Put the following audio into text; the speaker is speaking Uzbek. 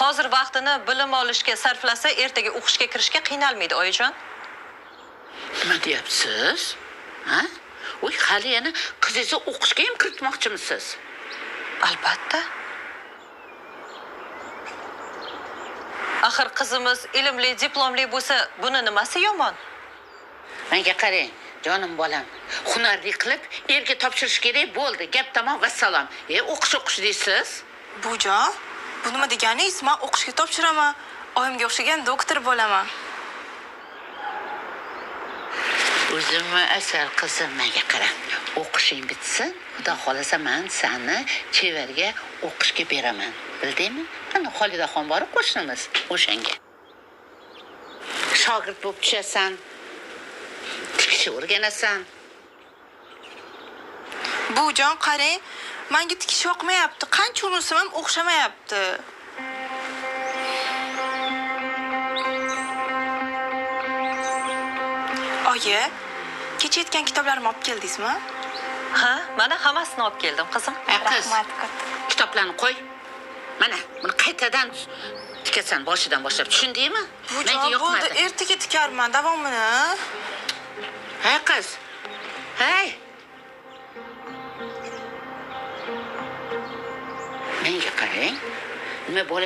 Hozir vaqtini bilim olishga sarflasa, ertaga o'qishga kirishga qiynalmaydi, oyijon. Nima deyapsiz? Ha? Voy, hali yana qizingizni o'qishga ham kiritmoqchimisiz? Albatta. Axir qizimiz ilmli, diplomli bo'lsa, buni nimasi yomon? Menga qarang, jonim bolam. Hunarli qilib erga topshirish kerak bo'ldi. Gap tamom, vassalom. O'qish o'qish deysiz? Bujon, bu nima deganingiz? Men o'qishga topshiraman. Oyimga o'xshagan doktor bo'laman. O'zimni asal qizim, menga qara. O'qishing bitsin, Xudo xolasa men seni chevarga o'qishga beraman. Bildingmi? Ana Xolidaxon bor qo'shnimiz, o'shanga. Shogird bo'lib tushasan. Tikishni o'rganasan. Bujon, qarang, menga tikish yoqmayapti. Qancha urinsam ham o'xshamayapti. Oyi, kecha aytgan kitoblarimni olib keldingizmi? Ha, mana hammasini olib keldim, qizim. Qiz, Rahmat katta. Kitoblarni qo'y. Mana, buni qaytadan tikasan, boshidan boshlab, tushundingmi? Bujon, Menga bo'ldi, yoqmadi. ertaga tikarman davomini. Hey qiz. Hey. Menga qarang. Nima bola